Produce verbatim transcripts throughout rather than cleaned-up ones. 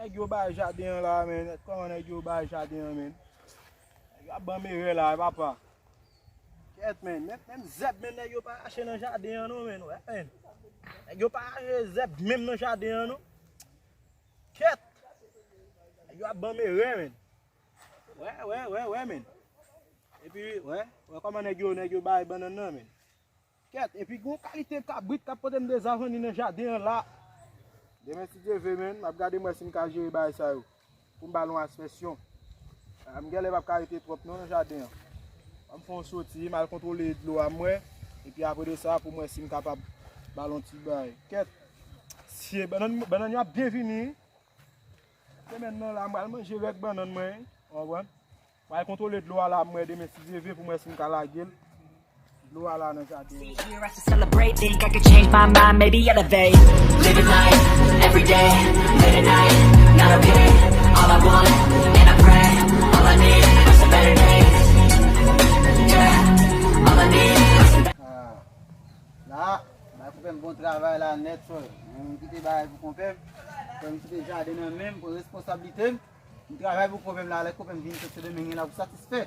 Nèg yo bay jaden an la, men. Kòman nèg yo bay jaden an, men? Nèg yo ap ban m erè la, papa. Kèt, men. Menm, menm zèb, men, nèg yo pa rache nan jaden an, non, men. Wè, men. Nèg yo pa rache zèb, menm nan jaden an, non. Kèt! Nèg yo ap ban m erè, men. Wè, wè, wè, wè, men. Epi, wè, wè kòman nèg yo, nèg yo bay bannann nan, men. Kèt, epi gon kalite kabrit k ap pote m dezavanni nan jaden an la. Demen, si Dye vle, men, m ap gade m wè si m ka jere bagay sa yo. Pou m ba l yon aspeksyon. Ah, m genlè p ap ka rete twòp non nan jaden an. Ban m fè yon soti, m al kontwole dlo a m wè. Epi apre de sa, pou m wè si m kapab ba l yon ti bagay. Kèt, si bannann, bannann yo ap byen vini. Semèn nan la, m pral manje rèk bannann mwen, w konprann? M pral kontwole dlo a la, m wè demen si Dye vle pou m wè si m ka lage l. Dlo a la nan jaden. Here I should celebrate, think I could change my mind, maybe elevate. Living life, every day, late at night, not okay. All I want, and I pray, all I need are some better days. Yeah, all I need are some better Ah, la, bay konpè m bon travay la nèt, frè. Mwen, m kite bagay pou konpè m. Frè m kite jaden nan men m, pran responsablite m. M travay pou konpè m la, lè konpè m vin sot Sendomeng la pou satisfè.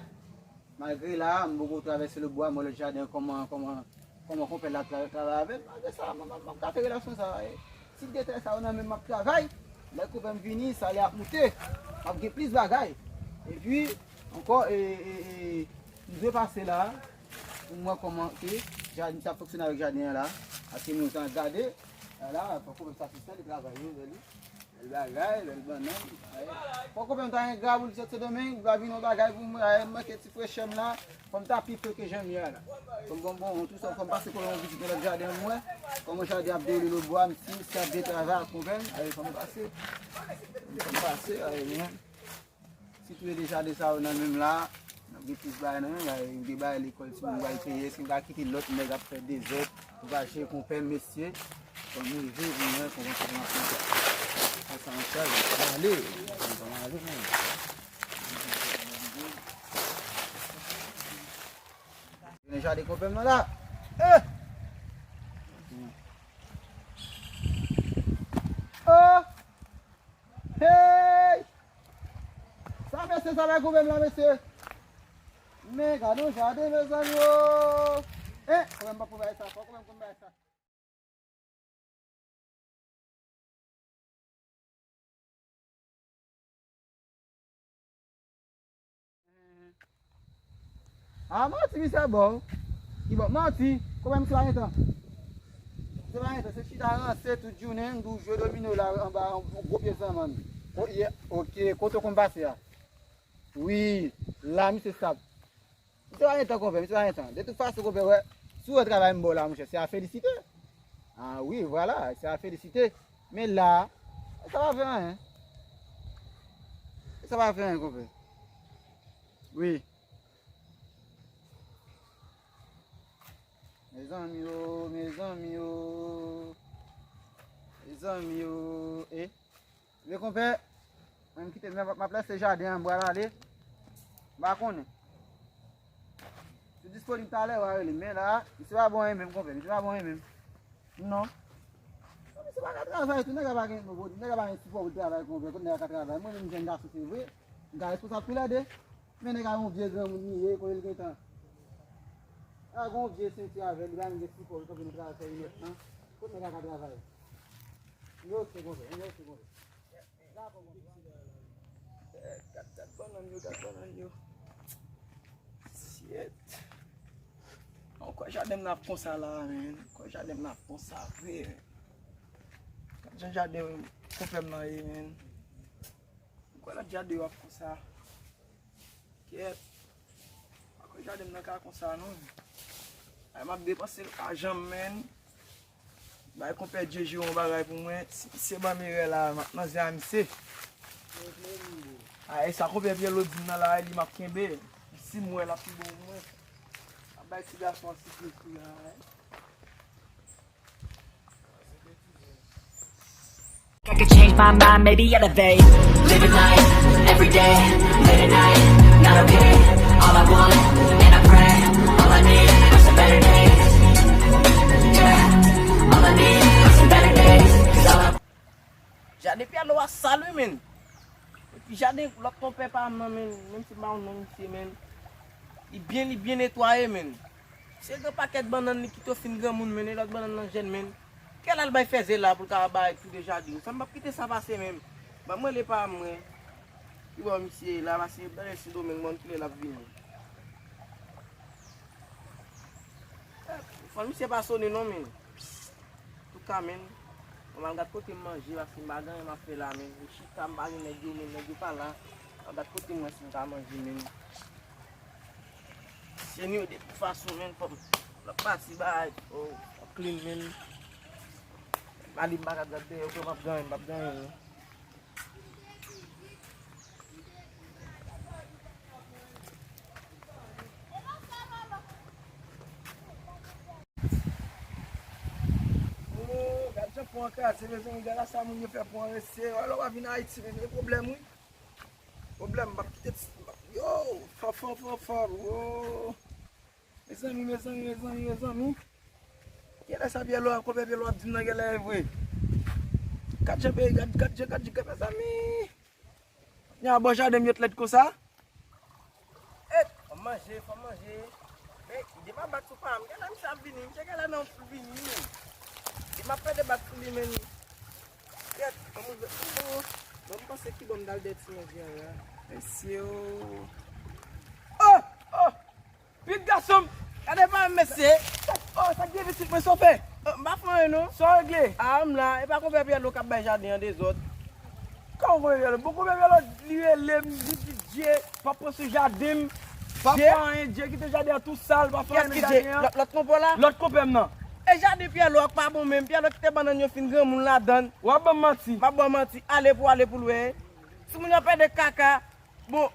Malgre la, m poko travèse lòtbò a, m wè lòt jaden an, kòman, kòman, kòman konpè la tra-, travay avè m. Malgre sa, m, m, m ap gate relasyon sa a. E, ti detay sa yo nan men m, m ap travay. Lè konpè m vini, salè ap moute. M ap gen plis bagay. Epi, ankò, e, e, e, m dwe pase la. Pou m wè kòman ke jaden, sa fonksyone avèk jaden an la. Paske nou tan gade, la, fò konpè m satisfè de travay yo, li. Bèl bagay, bèl bannann. Fò konpè m ta gen grabou li sot Sendomeng, li va vin yon bagay pou mwen, ay, m manke ti frechè m la. Fò m ta pi fre ke jan m ye a la. Fò m bon, bon, tou sa, fò m pase kolon yon vizit nan lòt jaden an, mwen. Kòman jaden ap dewoule lòtbò a, m si, si ap byen travay ak konpè m, ay, fò m pase. Fò m pase, ay, mwen. Si tou le de jaden sa yo nan men m la, n ap gen plis bagay nan men m, gen bagay lekòl, si moun pral peye, si m ka kite lòt nèg ap fè dezòd, m pral jere konpè m, mesye. Fò m rive, pou mwen, konpè m ap fè sa an chaj, m pa ale, m pa ale, non. Nan jaden konpè m nan la. Eh! Oh! Hey! Sa mesye sa bay konpè m la, mesye. Men gade yon jaden, mezanmi, oh! Eh, konpè m pa pou bay sa, fò konpè m konn bay sa. A, manti misye ap ba w. Ki ba w manti? Konpè misye pa gen tan. Misye pa gen tan, se chita ranse tout jounen, m di w jwe domino la anba yon gwo pye zanmann. O, ye, oke, kote w konn pase a? Wi, la misye stab. Misye pa gen tan, konpè, misye pa gen tan. De tout fason, konpè, wè, si w wè travay m ba w la, monchè, se a felisite. A wi, vwala, se a felisite. Men la, sa pa fè anyen. Sa pa fè anyen, konpè. Wi. Mezanmi o, mezanmi o. Mezanmi o, e. Men konpè, mwen m kite, m ap, m ap lese jaden an, m pral ale. M pa konnen. Si w disponib talè, w a rele m. Men la, misye pa bon anyen menm, konpè. Misye pa bon anyen menm. Non. Non, misye pa ka travay tou. Nèg la pa gen, nèg la pa gen sipò pou l travay, konpè. Kot nèg la ka travay? Mwen menm, jèn gason, se vre. M ka responsab toulède. Men nèg la yon vye granmoun li ye, kote l gentan. Nèg la gen yon vye senti avè l, li pa menm gen sipò pou l kanpe nan travay fè inèdtan. Kot nèg la ka travay? Yo, se konpè, yo, se konpè. Gad, gad bannann yo, gad bannann yo. Shit. Ankò jaden m nan ap konsa la, men. Ankò jaden m nan ap konsa vre, men. Gad jan jaden konpè m nan ye, men. Ankò lòt jaden yo ap konsa. Kèt. Pa kwè jaden m nan ka konsa, non. Ay, m ap depanse lajan m, men. Bay konpè Djeje yon bagay pou mwen. Si misye ban m erè la, m ap nan zen a misye. Ay, sa konpè Pyè Lo di m nan la, li m ap kenbe. Si m wè l ap pi bon pou mwen. M ap bay ti gason an siprez tou la, ay. I could change my mind, maybe elevate. Living life, every day, late at night, not okay. All I want, and I pray, all I need are some better days. Yeah, all I need are some better days. 'Cause all I Jaden Pyè Lo a sal wi, men. Jaden lòt konpè pa m nan, men, menm si m pa konn non misye, men. Li byen, li byen netwaye, men. Se gen pakèt bannann li kite yo fin granmoun, men, e lòt bannann nan jèn, men. Kè l al bay fèzè la pou l ka bay tou de jaden. Sa m p ap kite sa pase, men. Ban m rele pa m, mwen. Ki bò misye ye la, pase dèyè Sendomeng, bon, kilè l ap vini. Fò misye pa sone non, men. Antouka, men, mwen al gad kote m manje, paske m pa gen anyen m ap fè la, men. M chita, m pa gen nèg yo, men, nèg yo pa la. Al gad kote m wè si m ka manje, men. Se nou de tout fason, men, fò m, l ap pati bay, oh, ap clean, men. Mali m pa ka gad dèyè, m ap gen anyen, m ap gen anyen, non. Oh, gad jan pon an kraze, mezanmi, gad la sa moun yo fè pon an rese. Alò, w a vin Ayiti, men gen pwoblèm, wi. Pwoblèm, m ap kite ti, yo, fò, fò, fò, fò, oh. Mezanmi, mezanmi, mezanmi, mezanmi. Genlè sa Pyèlo ap, konpè Pyèlo ap di m nan genlè e vre. Gad jan peyi, gad, gad jan, gad jan, mezanmi. Nya bò jaden m yo t lèd konsa. Et, fò m manje, fò m manje. Men, ide m ap bat sou pa m. Genlè misye ap vini, misye genlè nan pou vini. Ide m ap pède bat sou li, men. Yèt, fò m ouvè. Oh, bon, m panse ki bon m t al dèti manje an la. Mesye, oh. Oh, oh. Pitit gason m, gade pa m, mesye. Oh, sa k gen pitit mwen, sa w fè? Oh, m pa fè anyen non. Sa w regle? A, m la, e pa konpè Pyèlo k ap bay jaden an dezòd. Kòman konpè Pyèlo? Bon, konpè Pyèlo, li rele m, li di Dye p ap pran sou jaden m. P ap fè anyen, Dye kite jaden an tou sal, p ap fè anyen nan jaden an. Lòt, lòt konpè w la? Lòt konpè m nan. E jaden Pyèlo a k pa bon menm, Pyèlo kite bannann yo fin granmoun ladann. W ap ban m manti. M ap ba w manti, ale pou w ale pou l wè. Si moun yo pède kaka, bon,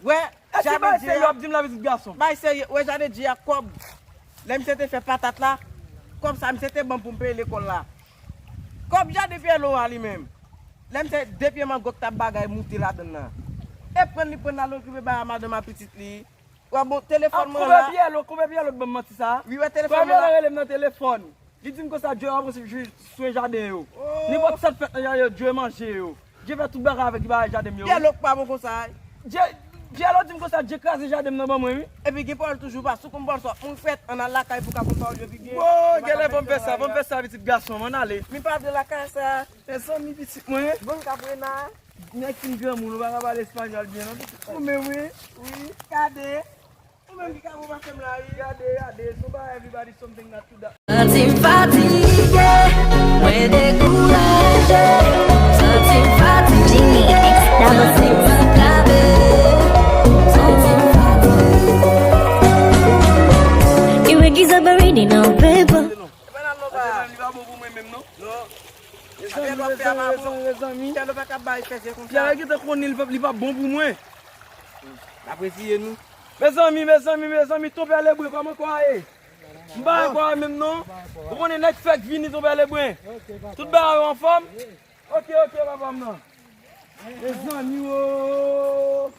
wè, jaden Dye a. Bay serye, w ap di m la pitit gason. Bay serye, wè jaden Dye a kòb. Lè misye te fè patat la, kòb sa misye te ban m pou m peye lekòl la. Kòb jaden Pyèlo a li menm. Lè misye de pye mangòk t ap bagay moute ladann nan. E pran li pran al okipe bay a madanm a pitit li. Wè bon, telefòn mwen la. Konpè Pyèlo, konpè Pyèlo t ban m manti sa. Wi, wè telefòn mwen la. Konpè Pyèlo rele m nan telefòn. Li di m konsa Dye ap pran swen jaden yo. Nenpòt sa k fèt nan jaden yo, Dye manje yo. Dye fè tout bagay avèk li, bagay jaden m yo. Pyèlo k pa bon konsa. Dye, Pyèlo di m konsa Dye kraze jaden m nan ban mwen, wi. Epi gen pawòl toujou pa, si w konn pawòl sa w ap mouri frèt, ann al lakay pou w ka konn pawòl yo pi byen. Bon, genlè fò m fè sa, fò m fè sa, pitit gason m, ann ale. Mi padre la casa. Mezanmi, pitit mwen. Bon, Katrina. Nèg fin granmoun, ou pa ka pale espanyòl byen, non, pitit mwen. Ou menm, wi. Wi, gade. Ou menm ki ka pran mache m la, wi. Gade, gade, so ba everybody something not to that. Santi m fatige, mwen dekouraje. Santi m fatige. Genie X double six. Santi m fatige. You make it up already now, baby. Li pa bon pou mwen menm, non. Non. Mezanmi, mezanmi, mezanmi, mezanmi. Pyèlo pa ka bay fèzè konsa. Pyèlo gentan konnen li pa, li pa bon pou mwen. N ap reziye nou. Mezanmi, mezanmi, mezanmi, tonpè Lebren, kòman kwa ye? M pa kwè menm non. Ou konnen nèg fèk vini, tonpè Lebren. Tout bagay yo anfòm? Ok, ok, papa m nan. Mezanmi, o.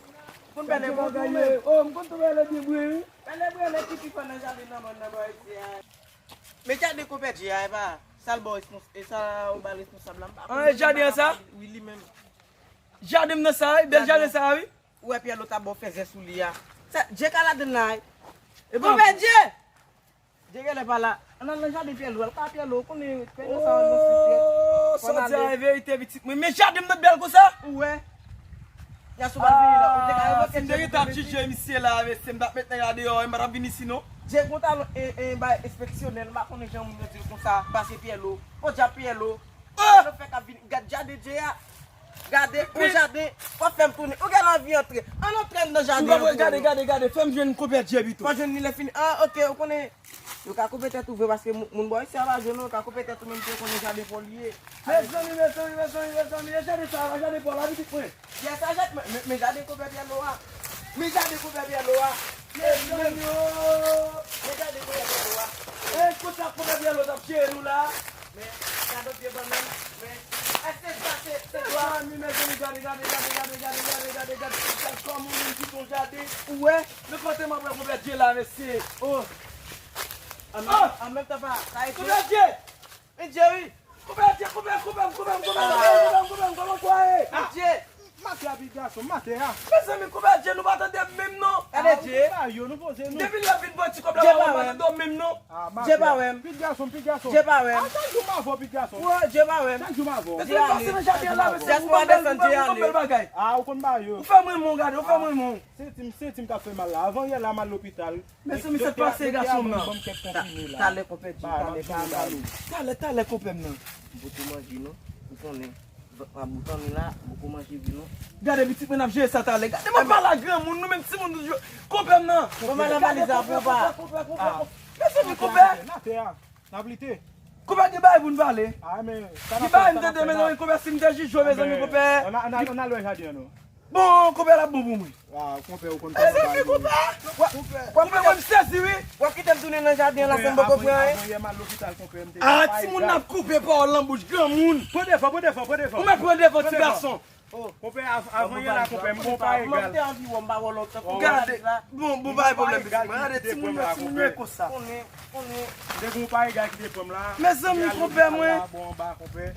Konn bèl e bon pou mwen. O, m konn tonpè Lebren, wi. Bèl e bon, nèg ki pi fò nan jaden nan mòn nan bò isi a. Men jaden konpè Dye a, e pa sa l ba w respons-, e sa ou ba l responsab la, m pa konn. An, e jaden an sa? Wi, li menm. Jaden m nan sa, wi, bèl jaden sa, wi. Ou wè Pyèlo ta ba w fèzè sou li a. Sa, Dye ka ladann la, wi. E bon. Konpè Dye! Dye genlè pa la. Ann al nan jaden Pyèlo, al ka Pyèlo, ou konnen Pyèlo sa yon bon sekrè. O, sa w di a e verite, pitit mwen. Men jaden m nan bèl konsa? Ou wè. Yasou pa vini la, ou te ka revoke Dye. Si m te rete ap jije misye la, mesye, m t ap met nèg la deyò, m pa t ap vin isi non. Dye gon talon, e, e, bay enspeksyonè, m pa konnen jan moun yo di l konsa, pase Pyèlo. Podyab Pyèlo. Pyèlo fèk ap vini, gad jaden Dye a. Gade, yon jaden, w ap fè m tounen. Ou gen anvi antre. Ann antre nan jaden an pou mwen. Gade, gade, gade, fè m jwenn konpè Dye pito. Fò jwenn li lè fini. A, ok, ou konnen. Yo ka koupe tèt ou vre, paske moun, moun bò isi a pa jwenn ou, yo ka koupe tèt ou menm si yo konnen jaden pa w li ye. Mezanmi, mezanmi, mezanmi, mezanmi, e jaden sa a, jaden pa w la, pitit mwen. Yes, a jaden, men, men, men jaden konpè Pyèlo a. Men jaden konpè Pyèlo a. Mezanmi, o. Men jaden konpè Pyèlo a. E, konsa konpè Pyèlo t ap jere nou la. Men, gade vye bannann, men, èske sa se, se dwa? Mezanmi, mezanmi, gade, gade, gade, gade kòman moun ki gon jaden. Ou wè? Men kote m ap wè konpè Dye la, mesye. O. An menm, an menm tan pa, sa e Dye. Konpè Dye! Men Dye, wi. Konpè Dye, konpè, konpè, konpè, konpè, konpè, konpè, konpè, konpè, konpè, konpè, konpè, konpè, konpè, konpè, konpè, konpè, Mate a, pitit gason, mate a. Mezanmi, konpè Dje, nou pa tande menm non. Gade Dje. Depi lè vin pran ti kòb la, nou pa tande menm non. Dje pa wè m. Pitit gason, pitit gason. Dje pa wè m. A, chak jou m avè w, pitit gason. Dje pa wè m. Chak jou m avè w. Mezanmi, pase nan jaden an la, mezanmi, ou ban m bèl, ou ban m bèl bagay. A, ou konn ba yo. Ou fè mwen renmen w, gade, ou fè mwen renmen w. Se ti m, se ti m k ap fè mal la. Avan yè la, m al lopital. Mezanmi, sa k pase gason m nan? Talè konpè Dje, talè, talè, talè konpè m nan. M poko manje non, ou konnen. Vant mwen ap bout anni la, m poko manje vre non. Gade pitit mwen ap jere sa talè. Gade mwen pale ak granmoun, nou menm timoun nou jwe. Konpè m nan. Mwen mal anbalize a pou pa. Mezanmi konpè. N ap lite. Konpè gen bagay pou n pale. Gen bagay m tande mezanmi konpè si m te jij ou mezanmi konpè. Ann al wè jaden an non. Bon, konpè l ap bon pou mwen. Mezanmi konpè. Konpè mwen m sezi wi. W ap kite m tounen nan jaden an la san m poko pran anyen. A timoun n ap koupe pawòl nan bouch granmoun. Pran devan, pran devan, pran devan. Ou mèt pran devan ti gason. Konpè, avan yè la konpè, m gon pa egal. Gade, bon, bon pa gen pwoblèm pitit mwen. Gade timoun yo, timoun yo e konsa. Konnen, konnen. M te gon pa egal ki te pran m la. Mezanmi konpè mwen. Bon anba konpè.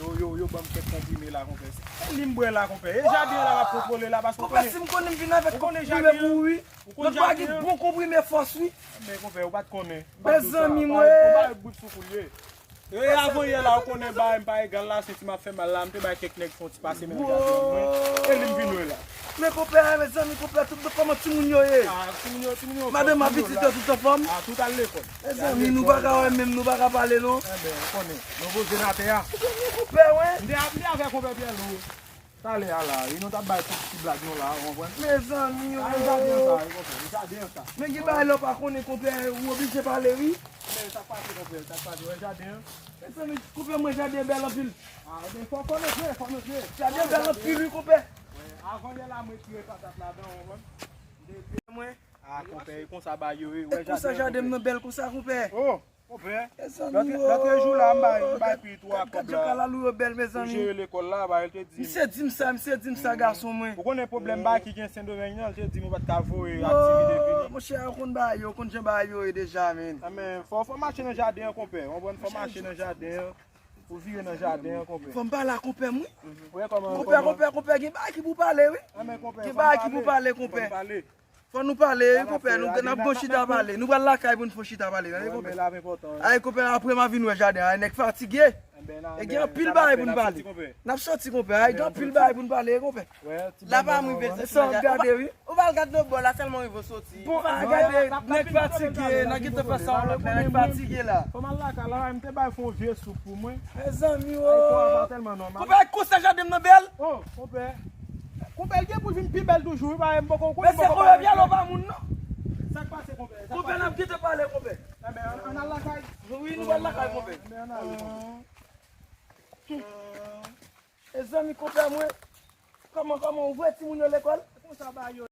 Yo, yo, yo ban m kèk konprime la konpè. Se li m bwè la konpè. E jaden an la m ap kontwole la paske ou konnen. Konpè si m konnen m vin avèk konprime pou ou wi. Lòt bwa gen bon konprime fòs wi. Men konpè, ou pa t konnen. Mezanmi mwen. Ou pa bout sou kou l ye. E avan yè la ou konnen bagay m pa egal la, senti m ap fè mal la, m te bay kèk nèg fè yon ti pase men nan jaden mwen. E li m vin wè la. Men konpè, mezanmi konpè, tout kòman timoun yo ye? A, timoun yo, timoun yo. Madanm ak pitit yo tout anfòm? A, tout al lekòl. Mezanmi, nou pa ka wè menm, nou pa ka pale non. Enben, ou konnen, nou poze n atè a. Mezanmi konpè, wen. M te, m te avè konpè Pyèlou. Talè a la, wi, nou t ap bay tout ti blag nou la, ou konprann? Mezanmi, wi. Jaden an sa, wi, konpè, jaden an sa. Men gen bagay lè w pa konnen konpè, ou oblije pale, wi. Men sa k pase, konpè, sa k pase, wè jaden an? Mezanmi, konpè, mwen jaden bèl anpil. A, men fò, fò nou jwe, fò nou jwe. Jaden bèl anpil, wi, konpè. Wè, avan yè la, mwen tire patat ladan, ou konprann? Mwen. A, konpè, e konsa bagay yo ye, wè jaden an, konpè. E konsa jaden m nan bèl konsa, konpè. Oh! Konpè, lòt, lòt jou la, m bay, m bay pi twa kòb la. Gad jan kalalou yo bèl, mezanmi. Pou jere lekòl la, ba, li te di m. Misye di m sa, misye di m sa, gason mwen. Ou konnen pwoblèm ba ki gen Sendomeng nan, li te di m ou pa t ka voye aktivite vini. Monchè, ou konn bagay yo, ou konn jan bagay yo ye deja, men. A, men, fò, fò mache nan jaden an, konpè. Ou konprann, fò mache nan jaden an. Ou vire nan jaden an, konpè. Fò m pale ak konpè m, wi. Konpè, konpè, konpè, gen bagay ki pou pale, wi. Gen bagay ki pou pale, konpè. Fò nou pale, wi, konpè. Nou, n ap bon chita pale. Nou pral lakay pou n fon chita pale, tande, konpè. Ay, konpè, apre m a vin wè jaden an. Ay, nèg fatige. E gen anpil bagay pou n pale. N ap soti, konpè. Ay, gen anpil bagay pou n pale, konpè. La pa m rive soti nan jaden. Ou pral gade nan bò la, sèlman rive soti. Bon, a gade, nèg fatige, n a gentan fè sa yon lòt lè, nèg fatige la. Fò m al lakay la, m te bay fè yon vye soup pou mwen. Mezanmi, o. Konpè, konsa jaden m nan bèl. O, konpè. Konpè, l gen pou l vin pi bèl toujou, wi, paske m poko konnen. Men se konpè Pyèlou pa moun, non. Sa k pase, konpè? Konpè, n ap gentan pale, konpè. Enben, ann, ann al lakay. Wi, nou pral lakay, konpè. Enben, ann ale, konpè. Mezanmi, konpè mwen. Kòman, kòman, ou voye timoun yo lekòl? Konsa ba yo.